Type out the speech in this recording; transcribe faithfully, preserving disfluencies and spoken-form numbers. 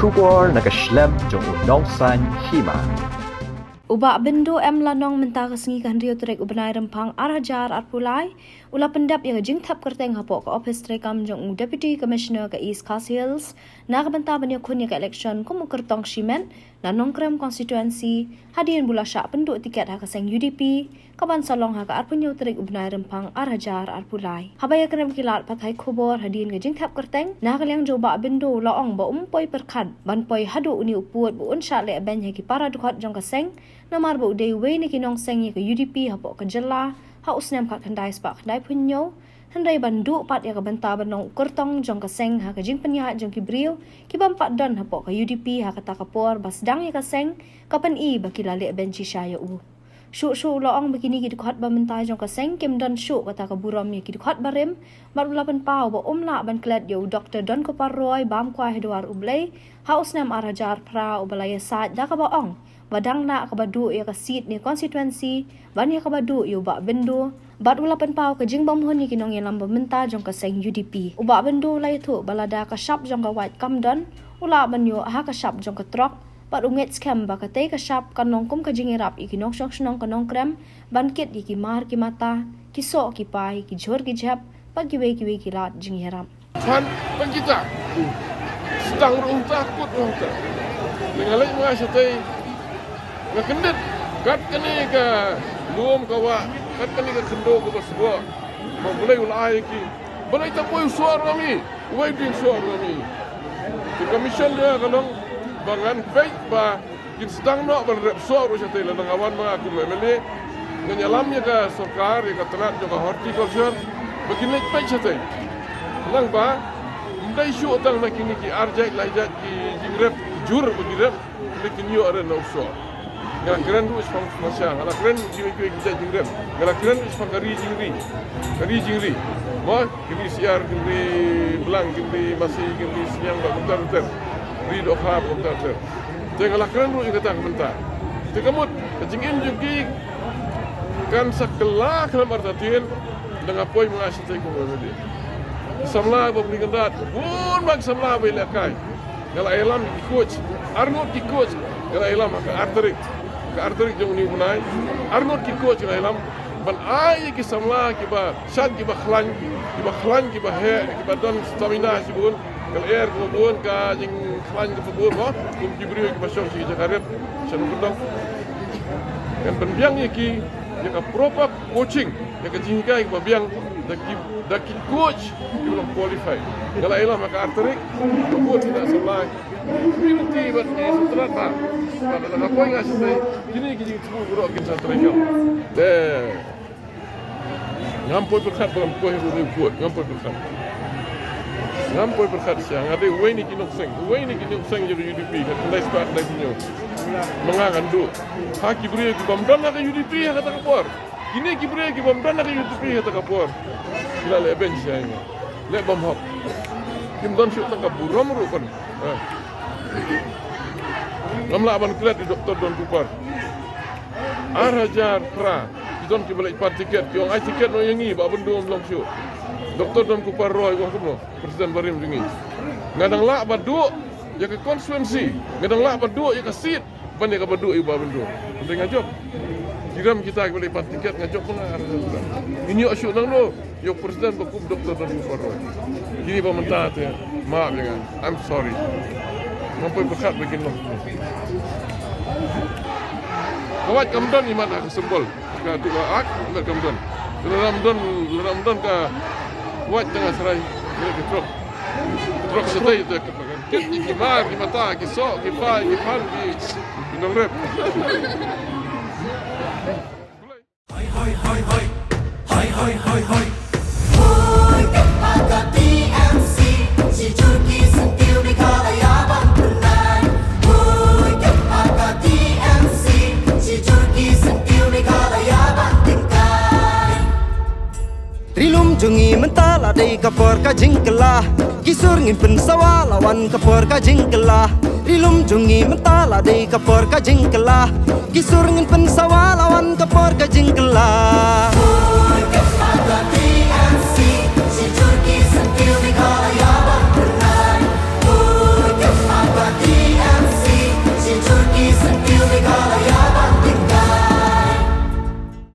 Khubor na ka shlem jong u nongsaiñ hima. U Bah Bindo M Lanong mynta ka sngi ka hynriew tarik u bnai Rymphang ar hajar arphew lai u la pyndep ïa ka jingthep kyrteng hapoh ka ophis treikam jong u Deputy Commissioner ka East Khasi Hills na ka bynta ban ïakhun ïa ka election kum u kyrtong shimet na Nongkrem constituency hadien ba u la shah pynduh tiket ha ka seng U D P kaban sa long ha ka arphew hynñiew tarik u bnai Rymphang ar hajar arphew lai. Haba ïakren bad ki lad pathai khubor hadien ka jingthep kyrteng na ka liang jong u Bah Bindo u la ong ba um poi pyrkhat ban poi haduh une u pud ba un shah leh beiñ ha ki para dkhot jong ka seng namar ba u dei uwei na ki nongseng ïa ka U D P hapoh ka jylla ha u snem khatkhyndai spah khyndaiphew hynñiew. Hynrei ban duh pat ïa ka bynta ban long u kyrtong jong ka seng ha ka jingpynïaid jong ki briew ki bym pat don hapoh ka U D P ha kata ka por ba sdang ïa ka seng ka pyni ba ki la leh beiñ shisha ïa u. Shuh shuh u la ong ba kine ki dkhot ba mynta jong ka seng kim don shuh kata ka burom ïa ki dkhot barim bad u la pynpaw ba um lah ban klet ïa u Doktor Donkupar Roy bam kwai ha dwar U Blei ha u snem ar hajar phra uba la ïasaid da kaba ong ba dang na kaba duh ïa ka seat ne constituency ban ïa kaba duh ïa u Bah Bindo. Bad u la pynpaw ka jingbymhun ïa ki nongïalam ba mynta jong ka seng U D P. U Bah Bindo u la ïathuh ba lada ka shap jong ka wait kam don u lah ban ïoh ha ka shap jong ka trok bad u ngeit skhem ba katei ka shap kan long kum ka jingïarap ïa ki nongshong shnong ka Nongkrem ban kit ïa ki mar ki mata, ki soh ki pai, ki jhur ki jhep bad kiwei kiwei ki lad jingïarap. Phan pang kita. Sdang ruh ta kut ruh ta. Nga leit ma nga shatei. Nga kyndit kat kane ka lum ka wah, kat kane ka khyndew kaba sboh. Ba U Blei u la ai ki. Balei ta poi u soh ruh mi. Uwei ding soh ruh mi. Te ka mission jong nga ka long ba ngan peit ba kin sdang noh ban rep soh ruh shatei lada nga wan ma nga kum M L A. Ngan ïalam ïa ka sorkar, ïa ka tnat jong ka horticulture ba kin leit peit shatei. Nang ba ym dei shuh tang na kine ki ar jait lai jait ki jingrep, ki jhur ba ki rep, lada kin ïoh re na u soh. Nga la kren ruh shaphang smasha, nga la kren ruh kiwei kiwei ki jait jingrep. Nga la kren ruh shaphang ka ri jingri. Ka ri jingri. Mo, ki ri Siar, ki ri Blang, ki ri Masi, ki ri Sniang, ba kumta kumta. Ri dohkha ba kumta kumta. Te nga la kren ruh ïa kata ka bynta. Te ka mut ka jingim jong ki kan sa kylla khlem artatien da nga poi ma nga shatei kum u M L A. Samla ba bri kyndat, bun ba samla ba ïalehkai. Nga la ïalam ki coach, arngut ki coach, nga la ïalam ha ka ar tarik. Ka ar tarik jong une u bnai, arngut ki coach nga la ïalam ban ai ïa ki samla kiba shad kiba khlaiñ, kiba khlaiñ kiba heh, kiba don stamina shibun. Ka lyer kaba bun, ka jingkhlaiñ kaba bun mo, kum ki briew kiba shong sha ki jaka rep sha Nongkyndong. Kan pynbiang ïa ki ïa ka proper coaching, ïa ka jinghikai kaba biang da ki, da ki coach kiba long qualify. Nga la ïalam ha ka ar tarik, ka bun ki da samla. Ki mut ki bad ki sutrat ba. Ba da nga poi nga shatei, kine ki jingthmu baroh kin sa trei kam. Te Ngam poi pyrkhat ba ngan poi ha une u pud, ngam poi pyrkhat. Ngam poi pyrkhat sha, nga dei uwei na ki nongseng, uwei na ki nongseng jong ka U D P, ka khyndai spah khyndai phew hynñiew. Ma nga ngan duh. Ha ki briew ki bym don ha ka U D P ha kata ka por. Kine ki briew ki bym don ha ka U D P ha kata ka por. Ki la leh beiñ sha nga. Leh bymhok. Kim don shuh tang ka burom ruh kan. Eh. Ngam lah ban klet ïa u Doktor Donkupar. Ar hajar phra, ki don kiba leit pan tiket, ki ong ai tiket noh ïa ngi, Bah Bindo ym long shuh. Doktor Donkupar Roy, u ong kumno, President barim jong ngi. Nga dang lah ban duh ïa ka constituency, nga dang lah ban duh ïa ka seat ban ïa kaba duh ïa u Bah Bindo. Hynrei nga jop. Ki rem kita kiba leit pan tiket, nga jop ma nga ar hajar phra. Ngin ïoh shuh nangno ïa u President ba kum Doktor Donkupar Roy. Kine ba mynta te, map ïa nga. I'm sorry. Ngam poi pyrkhat ba kin long. Ka wait kam don imat ha ka symbol. Ka tu ka ak, imat kam don. Lada ym don, lada ym don ka wait tang ha Srai. Ka trok. Ka trok shatei te ka pakan. Kit ki mar, ki mata, ki soh, ki pai, ki phan, ki, ki nongrep. Hoi, hoi, hoi, hoi. Hoi, hoi, hoi, hoi. Hoi, ka pa ka T M C. Shi jur ki syntiew Meghalaya ban pynlait. Hoi, ka pa ka T M C. Shi jur ki syntiew Meghalaya ban tyngkai. Ri lum jong ngi mynta la dei ka por ka jingkylla. Ki sur ngin pynsawa la wan ka por ka jingkylla. Ri lum jong ngi mynta la dei ka por ka jingkylla. Ki sur ngin pynsawa la wan ka por ka jingkylla.